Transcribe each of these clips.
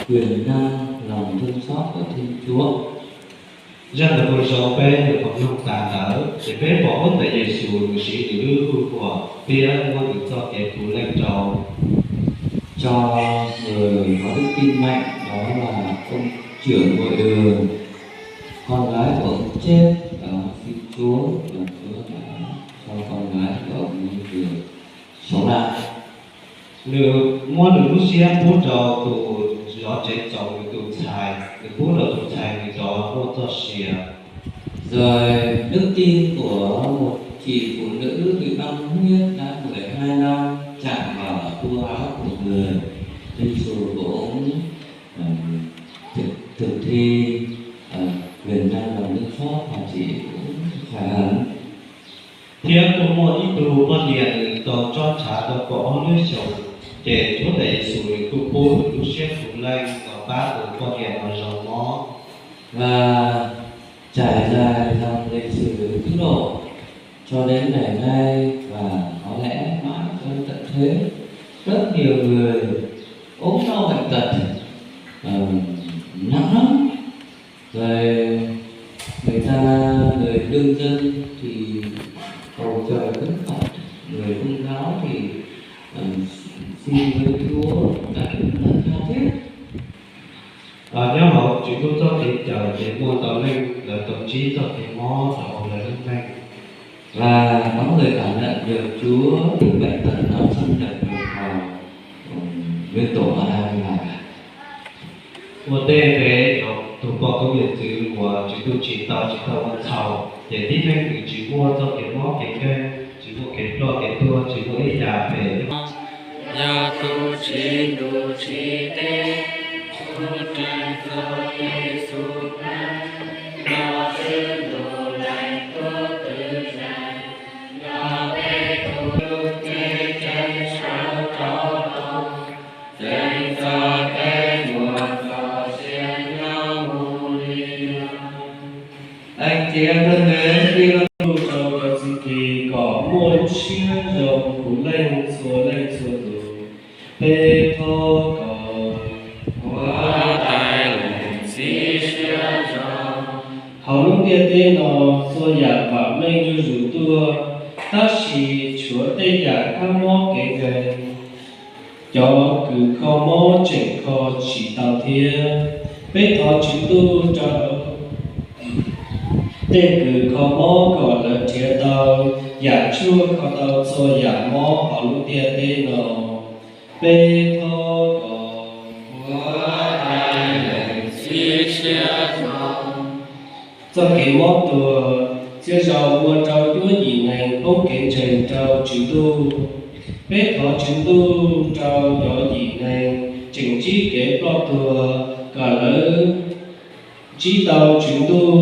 quyền năng lòng thương xót của Thiên Chúa. Zaj ntawd ua zoo peb nyuam qhuav mloog tas ntawd ces peb pom huab tais Yexus nws siv nws lub hwj huam thiab muab nws txoj kev puv leej rau cho người có đức tin mạnh, đó là ông trưởng ngôi đường, con gái của ông chết, đó, xin Chúa là Chúa đã cho con gái của ông ấy được sống lại. Nws muab nws lub siab pub rau tus zov tsev txaus nws tus ntxhais, nws pub rau tus ntxhais nws rov muaj txoj sia. Rồi đức tin của một chị phụ nữ bị băng huyết đã mười hai năm chạm vào tua áo của người, thì dù cũng, ờ, thực, thực thi, ờ, quyền năng lòng thương xót và chị cũng khỏi hẳn. Thiab kuj muaj ib tug poj niam nws tau tso tshav tau kaum ob lub xyoos, ces Huab Tais Yexus nws kuj pub nws lub siab puv leej los pab tus poj niam no zoo mob. Và trải dài dòng lịch sử tiết lộ cho đến ngày nay và có lẽ mãi cho đến tận thế, rất nhiều người ốm đau bệnh tật, ờ, nặng lắm. Rồi người ta, người đương dân thì cầu trời khấn Phật, người công giáo thì, ờ, xin với Chúa đã tha thiết. Nyob hauv Tswv Ntuj txoj kev cawm ces muaj ntau leej lawv tau ntsib txoj kev mob rau hauv lawv lub neej. Và có người cảm nhận được Chúa từ bệnh tật nó xâm nhập vào, ừ, nguyên tổ Adam và Ua ntej peb cov tus poj koob yawm txwv uas Tswv Ntuj tsim tau tsis tau ua txhaum, ces tib neeg nws tsis muaj txoj kev mob kev nkeeg, tsis muaj kev ploj kev tuag, tsis muaj ib yam phem. Yog tus tsis ntuj tsis teb, tus tsis txog Yexus Kheej, yog Tswv Ntuj leej Tub twv zais, yog peb tus hlub teb tseeb sawv rov los, txeev txoj kev muaj txoj sia nyob mus li. Anh chị em thân mến, khi con cầu cho Chúa Giêsu Krist, cầu muôn siết dòng của Linh, Chúa Linh, Chúa Chúa. Peb thov cầu. Ua tais leej txiv siab zoo. Hauv lub ntiaj teb no, txhua yam vam meej zuj zus tuaj, tab sis tshuav tej yam kab mob kev nkeeg. Cov kws kho mob tseem kho tsis tau thiab. Peb thov Tswv Ntuj rau tej kws kho mob kom lawv nrhiav tau yam tshuaj kho tau txhua yam mob hauv lub ntiaj teb no. Peb thov kom. Ua tais leej txiv siab zoo. Txoj kev mob tuag, txiaj zaus ua rau cuab yim neeg poob kev ntseeg rau Tswv Ntuj. Peb thov Tswv Ntuj rau cov yim neeg tseem ntsib kev ploj tuag kom lawv ntsib tau Tswv Ntuj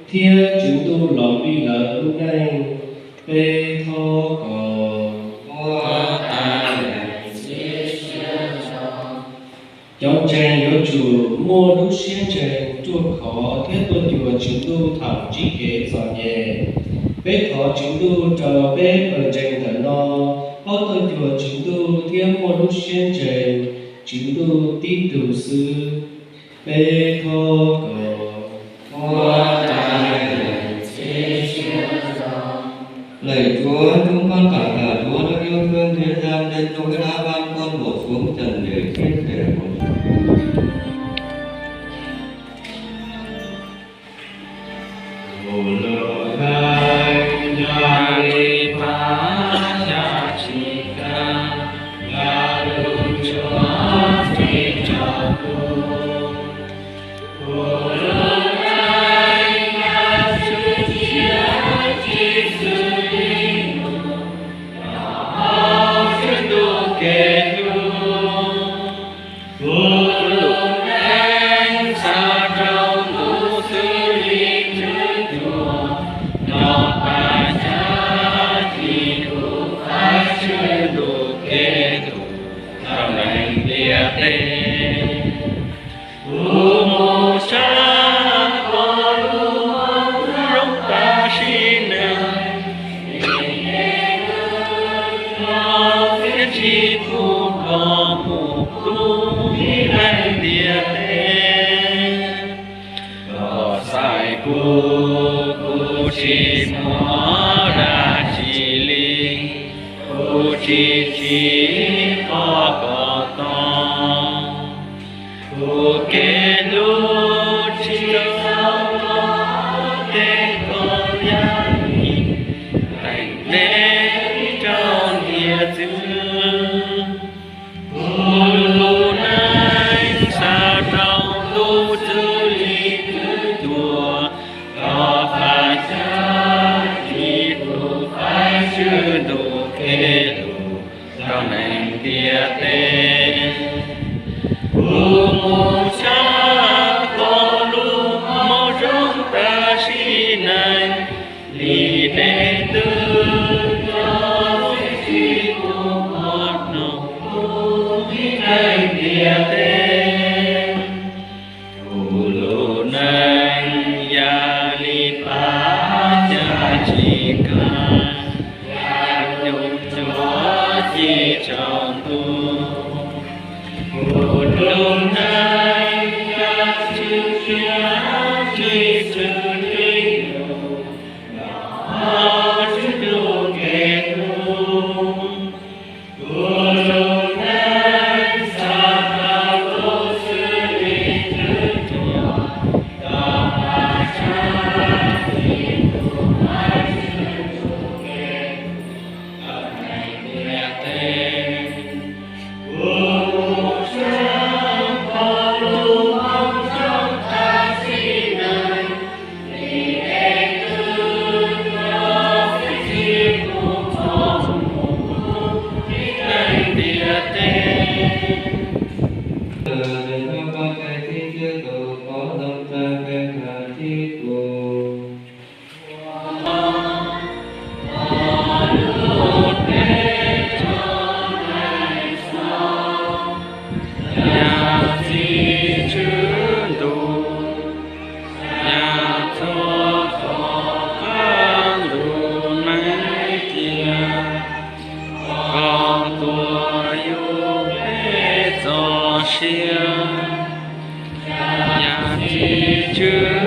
thiab Tswv Ntuj los vij lawv lub neej. Peb thov kom. Ua tais leej txiv siab zoo. Cov ntseeg yuav tsum muaj lub siab ntseeg ruaj khov thiab tuaj cuag Tswv Ntuj thaum ntsib kev txom nyem. Peb thov Tswv Ntuj rau peb pawg ntseeg ntawm no paub tuaj cuag Tswv Ntuj thiab muaj lub siab ntseeg Tswv Ntuj tib tug xwb. Peb thov kom. Ua tais leej txiv siab zoo. Lạy Chúa, chúng con cảm tạ Chúa đã yêu thương thế gian nên trong huyết áp ban con đổ xuống trần để chia sẻ khổ. ntiaj teb. Koj xaiv kuv, kuv tsis muaj dab tsi li, kuv tsis tsim qhov koj tog. Kuv kev hlub tsis tau tej koj yam li teem ntev rau ntiag txwv. Kuv lub neej xav rau tus xws li kwv tuag, koj faj xav li tus faj tswj ntuj kev hlub rau neeg ntiaj teb. Kuv mus tshaj koj lub hmoov zoo tam sim neej, li dej ntws rau txhua txhia tus uas hnov kuv li neeg ntiaj teb. Kuv lub neej yam li paj xya tsis kaj, yam nyuj cuab ci tsaus ntuj. Kuv lub neej yam txwv tsiaj tsis tswj tib lus, nrog Vajtswv tus kev hlub. Kuv lub neej xav tau tus xws li kwv tuag, koj faj xav li tus faj tswj ntuj kev hlub rau neeg ntiaj teb. Kuv mus tshaj koj lub hmoov zoo tam sim neej, li dej ntws rau txhua txhia tus uas hnov kuv li neeg ntiaj teb. Ntawm no koj tais txiv Tswv tus pov zoo txawv peb nrog tib tug. Yam txiv tswv ntuj, yam txhua qhov qab ntuj neeg tiag, koj tuav yus peb txoj sia. Yam txiv tswv